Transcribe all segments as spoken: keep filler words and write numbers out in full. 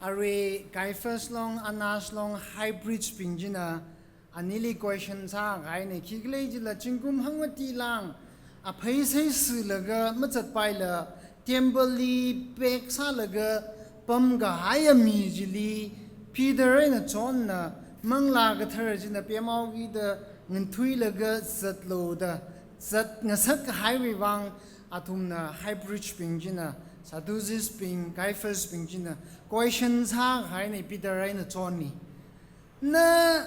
Arui Caiaphas long, Annas long, high priest bing china anili question sākahaina, khikhalei jila zingkum hangmati lāng aphei seisilaga mazatpaila temple li pek sālaga pamkahaiya mi chili Peter eina John na Manglā Kathara china pemhaokida nganthuilaga zatlu da zatngasak kahaiwui vang athumna high priest bing china, Sadducees bing, Caiaphas bing china question sākahaina Peter eina John li. Na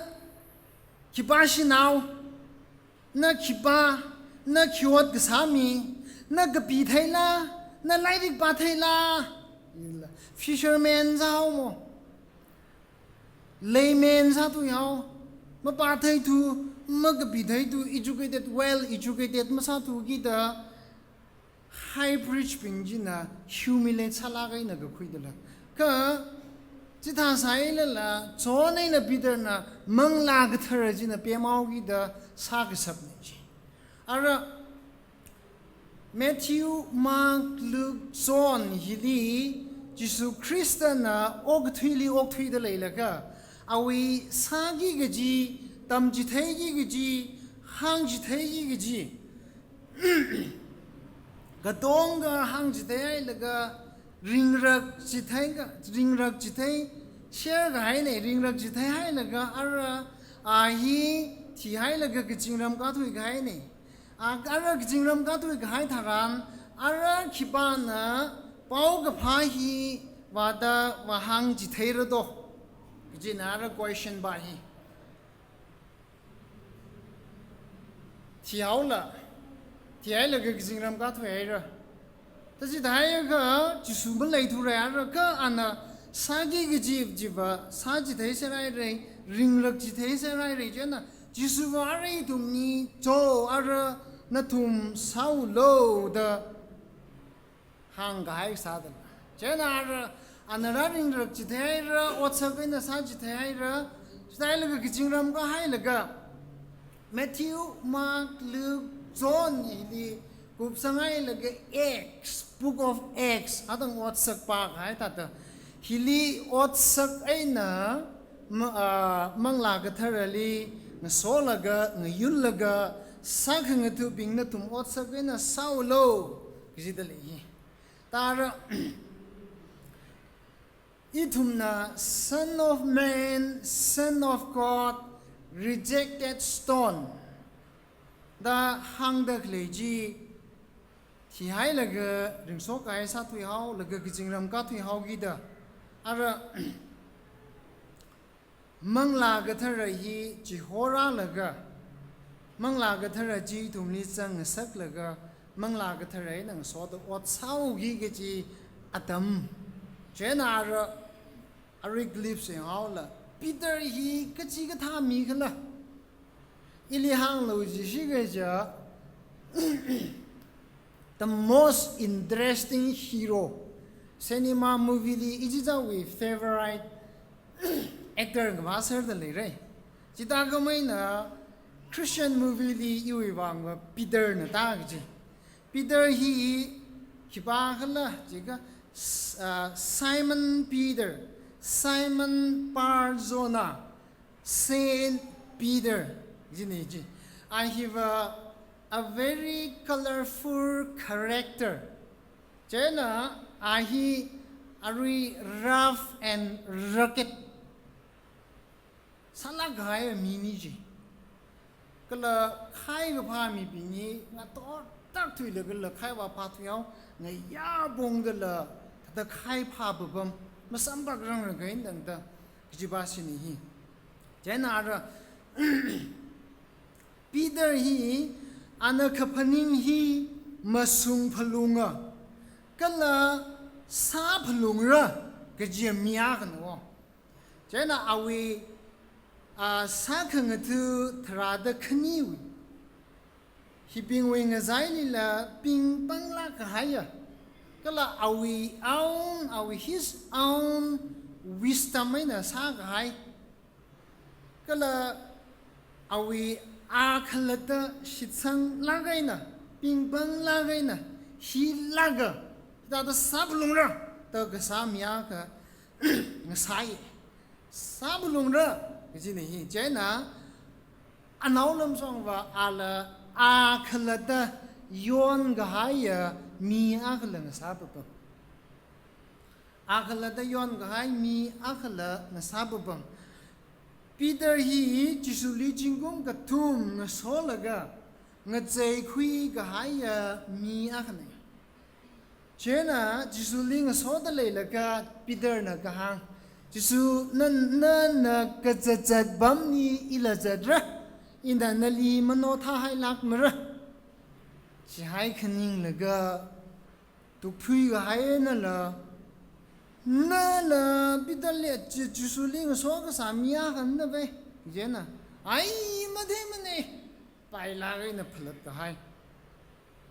khipā shanao, na khipā, na khi ot kasā mi, na kapi theila, na lairik pā theila. Fisherman sāhao mo. Layman sāthuihao. Mapātheithu, makapi theithu, educated, well educated masāthu kida high priest bing china humiliate sālāk eina kakhuida lei. Kha chithā sāhailala John eina Peter na Manglā Kathara china pemhaokida sākashapna chi. Ara Matthew, Mark, Luke, John hili Jesu Khristana okathuili okthuida leilakha, awui sāki kaji, tamchitheiki kaji, hāngchitheiki kaji, katonga hāngchithei hailaga, ringrakchithei ka, ringrakchithei, share kahaina, ringrakchithei hailaga, ara a hi thihailaga kazingram kathui kahaina. A, ara kazingram kathui kahai tharan, ara khipāna paokaphā hi vāda vāhāngchitheira do? Kajina ara question pā hi. Thihaola, thihailaga kazingram kathui haira. Tachi thihaiakha Jesu maleithura ara kha ana sāki kaji chiva sāchithei serhaira, ringrakchithei serhaira, chieina Jesuva ara ithumli cho ara nathum sāulu da hāngkahai sāda. Chieina ara, ana rāringrakchithei haira, otsak eina sāchithei haira, chithāhailaga kazingram kahailaga, Matthew, Mark, Luke, John hili kupsanghailaga Acts, Book of Acts, atang otsak pākahai thāda. Hili otsak eina ma-, ah, Manglā Katharali ngasolaga, ngayunlaga, sākhangathabing nathum otsak eina sāulu, kajida lei hi. Tara, ithumna Son of Man, Son of God, Rejected Stone da hāngda khalei chi, thihailaga ringshok kahai sāthuihaolaga kazingram kathuihao kida. Ara, Manglā Kathara hi chihorālaga, Manglā Kathara chi ithumli zangngasaklaga, Manglā Kathara eina ngasoda ot sāhaoki kaji atam. Chieina ara, ara clip singhaola, Peter hi kachikathā mi khala? Ili hānglu jishi kaja, the most interesting hero. Cinema movie li ichichāwui favorite actor kavā sāda leira. Chithākhameina Christian movie li iwui vangva Peter na tāki kaji. Peter hi khipā khala jiakha, S-, ah, Simon Peter, Simon Bar Jonah, Saint Peter, jini ji. A hiva a very colorful character. Chieina a hi arui rough and rugged sālāk kahai mi ni ji. Kala khai kaphā mibing hi ngatortak thuilaga kala khai vāphā thuihao, ngayā pongdala thāda khai phāpapam, masampak rangrang kahaina tangda, kaji pā shini hi. Chieina ara, Peter hi, ana kaphaning hi masung phalunga, kala sā phalungra kaji mi akhana wo. Chieina awui, ah, sākhangatha tharāda khaniwui, hibingwui ngazailila pingpanglāk kahaiya, kala awui own, awui his own wisdom eina sākahai, kala awui a khalatta shitsanglāk eina, pingpanglāk eina, hilāka, thāda sā phalungra da kasā mi akha, ngasai. Sāphalungra, kajina hi. Chieina, anao lamsongva ala, a khalatta yonkahaiya mi akhala ngasāpapam. A khalatta yonkahai mi akhala ngasāpapam. Peter hi Jisuli zingkum kathum ngasolaga, ngacheikhui kahaiya mi akhana. Chieina Jisuli ngasoda leilaga Peterna kahāng, Jisu, na, na, na kazat zat pamli ila zatra, ina nali mano thāhailākmara. Chihai khaninglaga, tukthui kahai nala, nala Peterli, Ji-, Jisuli ngaso kasā mi akhana ve, chieina, ai, matheimana, pailāk eina phalatkahai.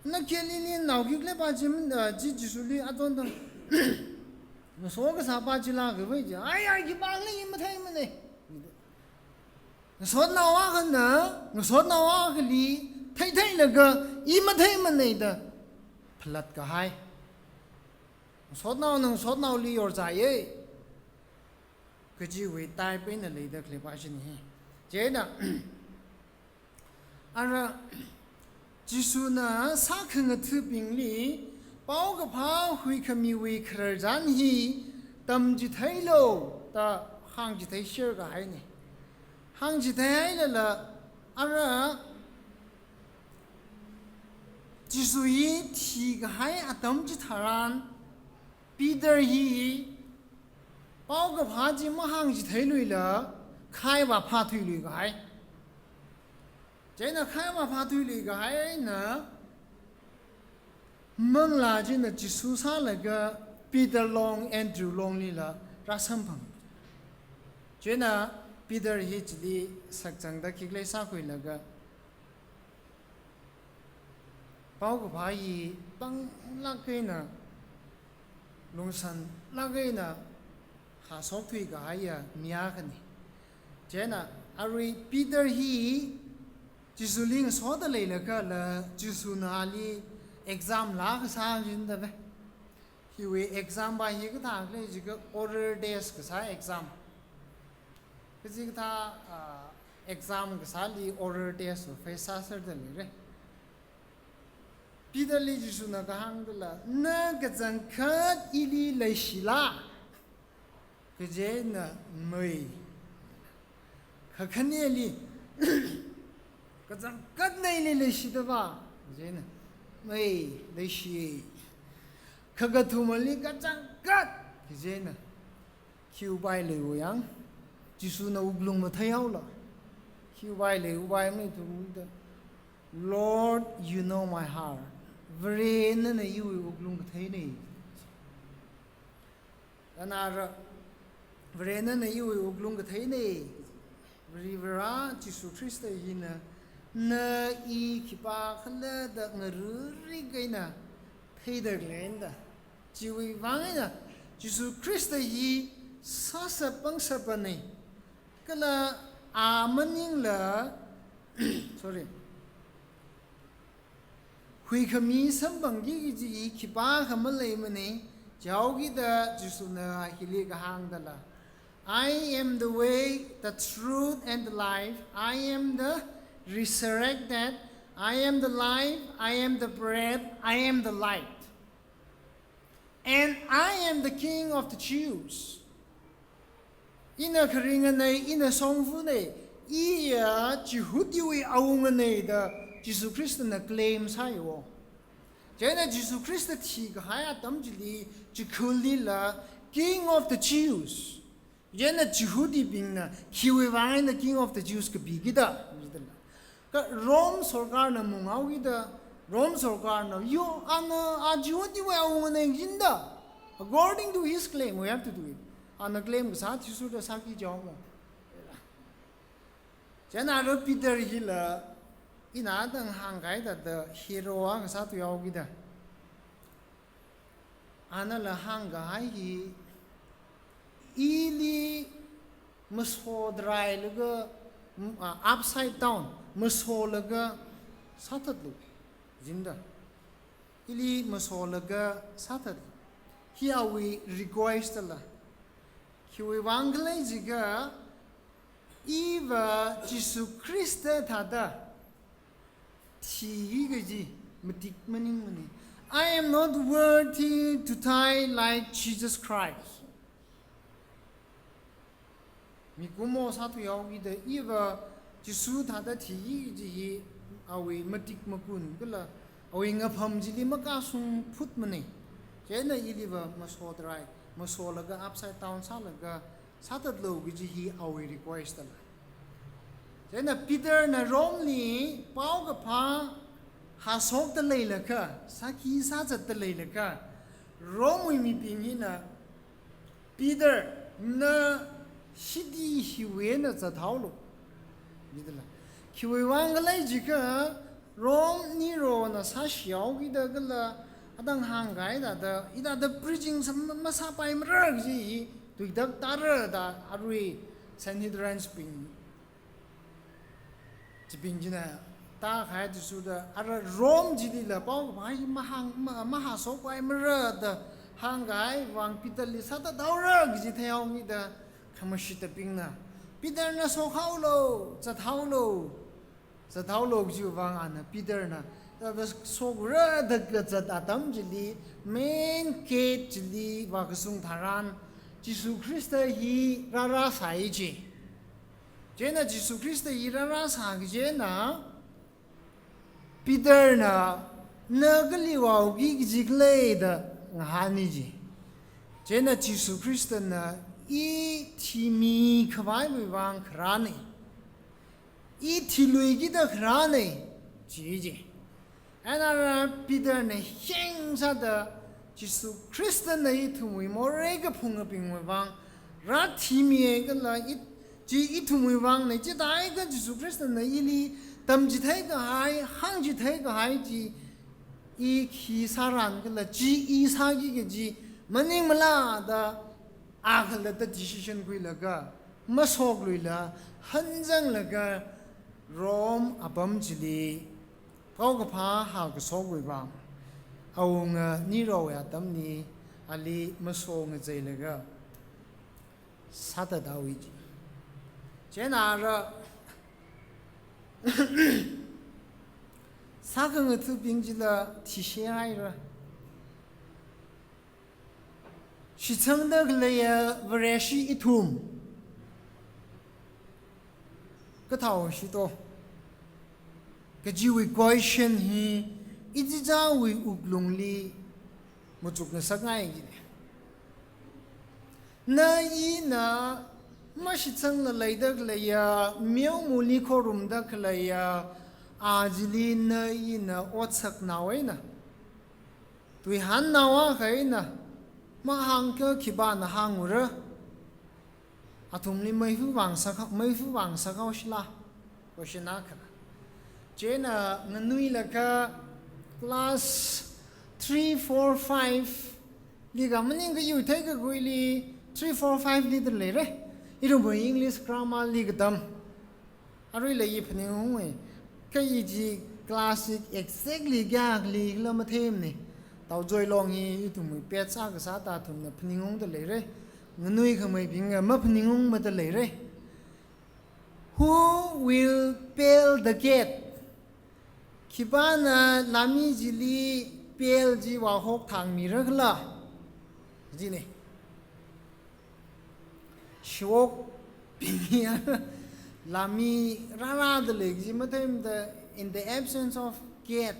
Na Galileanao khikhala pa chi, ah, chi Jisuli aton tang, ngaso kasā pa chila khavai chi, ai, ai, khipākhala i matheimana. Ngasotnao akhana, ngasotnao akhali theitheilaga i matheimana da phalatkahai. Ngasotnaona ngasotnaoli yorzāya, kajiwui type eina leida khalei pa china hi. Chieina, ara, Jisuna sākhangathabingli paokaphā huikhamiwui khararchan hi tamchitheilu da hāngchithei share kahaina. Hāngchitheihai lala, ara, Jisu hi thikahai atam chitharan, Peter hi paokaphā chi mahāngchitheiluila, khai vāphāthuilui kahai. Chieina khai vāphāthuilui kahai eina, manglā china Jisu sālaga Peter long, Andrew longlila rāsamphang. Chieina Peter hi chili sakzangda khikhala sākhuilaga, paokaphā hi panglāk eina, lungsanlāk eina hāshokthui kahaiya mi akhana. Chieina arui Peter hi Jisuli ngasoda leilakhala, Jisuna ali exam laa kasā jinda ve. Hiwui exam pa hi kathākhala jiakha oral test kasā exam. Kachikathā, ah, exam kasāli oral test face sāserda leira. Peterli Jisuna kahāng dala, na kachangkhat ili leishila? Kaje na mei. Kakhaneli, kachangkhat na ili leishida va? Kaje na mei, leishi. Kakathumali kachangkhat, kaje na khi upai leiya yang, Jisuna wuklung matheihaola. Khi upai lei, upai matheihaoda, Lord, you know my heart. Vare nana iwui wuklung katheina. Kha ara, Vare nana iwui wuklung katheina. Varivara Jishu Khrista hina, na i khipākhala da ngarurik eina theida khaleina da. Chiwui vang eina Jishu Khrista hi sāshap pangshapana. Kala a maningla, sorry, huikhami samphangki kaji hi khipākha maleimana. Chihaokida Jishuna hili kahāng dala, I am the way, the truth, and the life. I am the resurrected. I am the life. I am the bread. I am the light. And I am the King of the Jews. Ina kharinganei, ina shongfana, iya Jihudiwui awungana da Jishu Khristana claim sāya. Chieina Jishu Khrista thikahai atam chili, chikhullila King of the Jews. Chieina Jihudibingna khiwui vang eina King of the Jews kapikida. Kha Rome sorkarna munghaokida, Rome sorkarna, yo, ana, a Jihudiwui awungana jinda. According to his claim, we have to do it. Ana claim kasā athishurda sāki jihaomo. Chieina ara Peter hila, ina tang hāngkahai thāda hero akha sāthuihaokida. Anala hāngkahai hi, ili masodalailaga, m-, ah, upside down, masolaga sāthatlu, jinda. Ili masolaga sāthat. Hi awui request la. Khiwui vang khala jiakha, iva Jishu Khrista thāda thiya kaji matik maningmana. "I am not worthy to die like Jesus Christ." Mikumo sāthuihaokida iva Jishu thāda thiya kaji hi awui matik makun kala awui ngapham chili makashung phutmana. Chieina iliva masodarai, masolaga upside down sālaga sāthatlu kaji hi awui request la. Chieina Peterna Romeli paokaphā hāshokda leilakha, sākhi sāzatda leilakha, Romewui mibing hina, "Peter, na city hiwui eina zathaolu." Jidala. Khiwui vang khala jiakha, Rome Nerona sāshihaokida kala, athang hāngkahai thāda, hithāda preaching sā ma-, masāpaimara kaji hi tuitak tāra da arui Sanhedrin bing, chibing china tākahai Jishuda, ara Rome chilila paokaphā hi mahāng, ma-, mahāshokpaimara da hāngkahai vang Peterli sāthathaora kaji theihaokida khamashitbingna, "Peter, na shokhaolu, zathaolu, zathaolu," kajiwui vang ana Peterna thāda shokra da kazat atam chili, main gate chili vākashung tharan, Jishu Khrista hi rārāsai ji. Chieina Jishu Khrista hi rārāsā kaji eina, Peterna, "Na kali vāhaoki kaji khala?" da ngahāna ji. Chieina Jishu Khristana, "I thimi khavaiwui vang kharāna. I thiluikida kharāna," ji ji. Eina ara Peterna heng sāda, Jishu Khristana ithumwui morei kaphungabingwui vang rāthimiya kala, i, chi ithumwui vangna, chithākha Jishu Khristana ili tamchitheikahai, hāngchitheikahai chi i khi sāran kala, chi i sāki kaji maningmala da, a khalatta decision khuilaga, mashokluila, hanzanglaga, Rome apam chili paokaphā hākashokwui vang, awunga Nerowui atamli ali masongazeilaga sāthathaowa ji. Chieina ara sākhangathabing chila thishihaira. Shitsangda khaleiya Vareshi ithum kathāoshi to kajiwui question hi ichichāwui wuklungli machukngasakngai kajina. Na ina mashitsangla leida khaleiya, meomali khorumda khaleiya, a chili na ina otsaknao eina tuihānnao akha eina mahāngkha khipāna hāngura? Athumli meifa vāngasak, meifa vāngasakhaoshila? Question akha. Chieina nganuilakha class three, four, five li kha maningkha yuithei kakhuili three, four, five li da leira. Ithumwui English grammar li katam. Aruila i phaningunga. Kha i chi class six exactly kayākhali khala matheimana. Taojoy Long hi ithumwui pet sā kasā ta athumna phaningungda leira. Nganuikhameibingna maphaningungmada leira. Who will pale the gate? Khipāna lami chili pale chi vāhok thangmira khala? Jina. Shiwokbing hi lami rārāda lei kaji matheimada, in the absence of gate,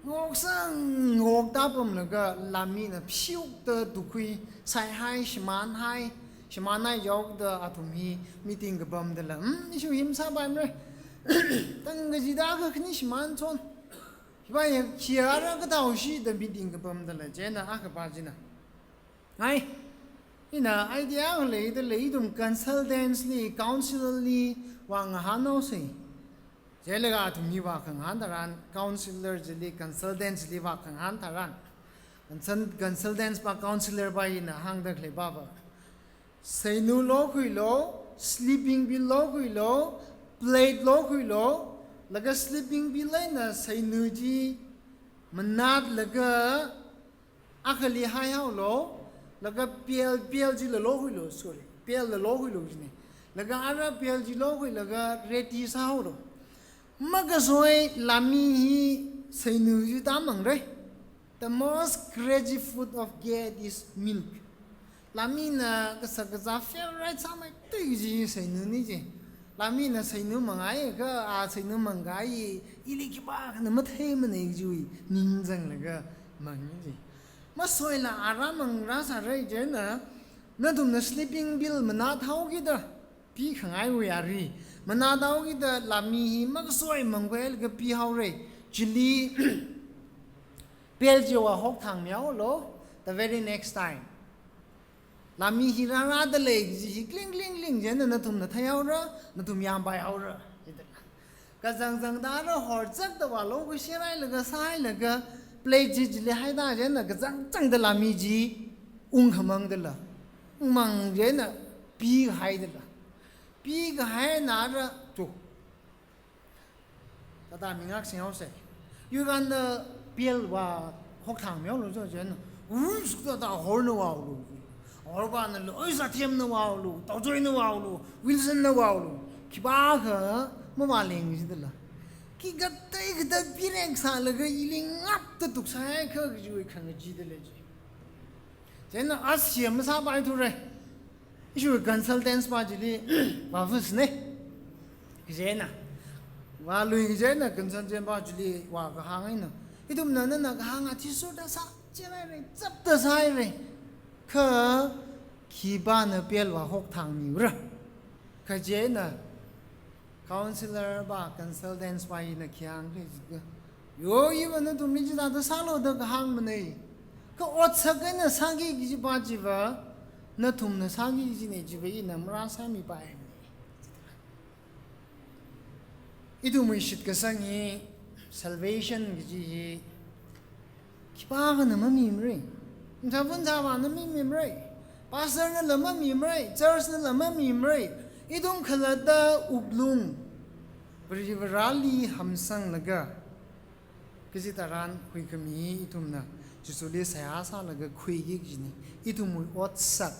ngoksang ngokta pamlaga lamina pheokta tukhui, saihai, shimānhai, shimānhai yaoda athum hi meeting kapamdala, "Hmm, ishiwui hi masāpaimara. Tangkachida akha khani shimānchon. Khipā ya, khiyara kathāoshi," da meeting kapamdala, chieina akhapa china, "Ai, ina idea akha leida lei, ithum consultants li, counselor li vāngahānhaosa." Chilaga athum hi vākhangahān tharan, counselor chili, consultants li vākhangahān tharan, consul-, consultants pa, counselor pa hina hāngda khalei papa, "Seinu lokhuilu, sleeping pill lokhuilu, plate lokhuilu, laga sleeping pill eina seinu chi manatlaga akhali haihaolu, laga pale, pale chila lokhuilu," sorry. Bell la lokhuilu jine. Laga ara bell chi lokhuilaga ready sāhaolu. Makasoi lami hi seinu chi tāmangre. The most crazy food of cat is milk. Lamina kasak kazā favorite sāmeithui chi seinuni chi. Lamina seinu mangaiakha, a seinu mangai, ili khipākhana matheimanei chiwui ningzanglaga mangi chi. Masoila ara mangrāsāra chieina, nathumna sleeping pill manathaokida, pikangaiwui ari. Manathaokida lami hi makasoi mangkhuilaga pihaore. Chili bell chiva hokthangmihaolu, the very next time. Lami hi rārādalei kaji hi kling kling kling chieina nathumna theihaora, nathum yampaihaora. Kazang zangda ara horzakda vālo khuishirhailaga sāhailaga plate chi chili haida chieina kazang zangda lami chi ungkhamangdala. Ungmang chieina pihaidala. Pikahai eina ara chu. Tata mingak singhaose. Yuranda bell va hokthangmihaolu jo chieina. Ui, sukta ta horna vāolu. Horvānala, oi, Sathemna vāolu, Taojoina vāolu, Wilsonna vāolu. Khipākha mavāleng jidala. Khi katei kathā pirek sālaga ili ngapta tuksāhaiakha kajiwui khangachidalei chi. Chieina asia masāpaithura. Ishiwui consultants pa chili vāvusne. Kajina. Vālui kajina consultant pa chili vākahāng eina, ithumna nana kahāng athishurda sāchinghaire, chapda sāhaire. Kha khipāna bell va hokthangmiura? Kajina. Counselor pa, consultants pa hina khi hāngkhala jiakha, yo, iva nathumli chithāda sālu da kahāngmanei. Kha otsak eina sāki kaji pa chiva, nathumna sāki kajinei chiva ina marāsāmipaimana. Ithumwui shitkasang hi, salvation kaji hi, khipākhana mamimara. Nthāvun thāvāna mimimara. Pastor nala mamimara, church nala mamimara. Ithum khalatta wuklung, Varivarāli hamsanglaga, kaji tharan huikhami hi ithumna Jishuli seihā sālaga khuiki kajina. Ithumwui otsak,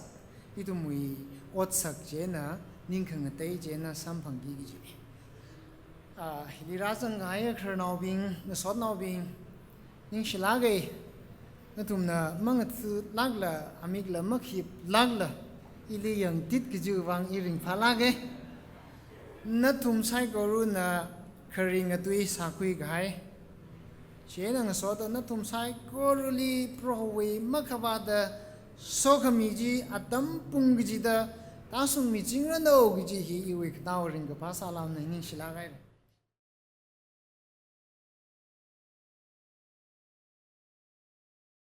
ithumwui otsak chieina, ning khangatei chieina samphangki kajina. Ah, hili rāzangkahai khararnaobing, ngasotnaobing, ningshilāka, nathumna mangathalākla, amikla makhiplākla, ili yangtit kajiwui vang i ringphālāka. Nathum saikorana kharinga tui sākhuikahai. Chieina ngasoda nathum saikorali Prohowui makhavāta sokhami chi atam pung kachida tāshungmichingranu kaji hi iwui khanao ringkaphā sālaona, ningshilāka.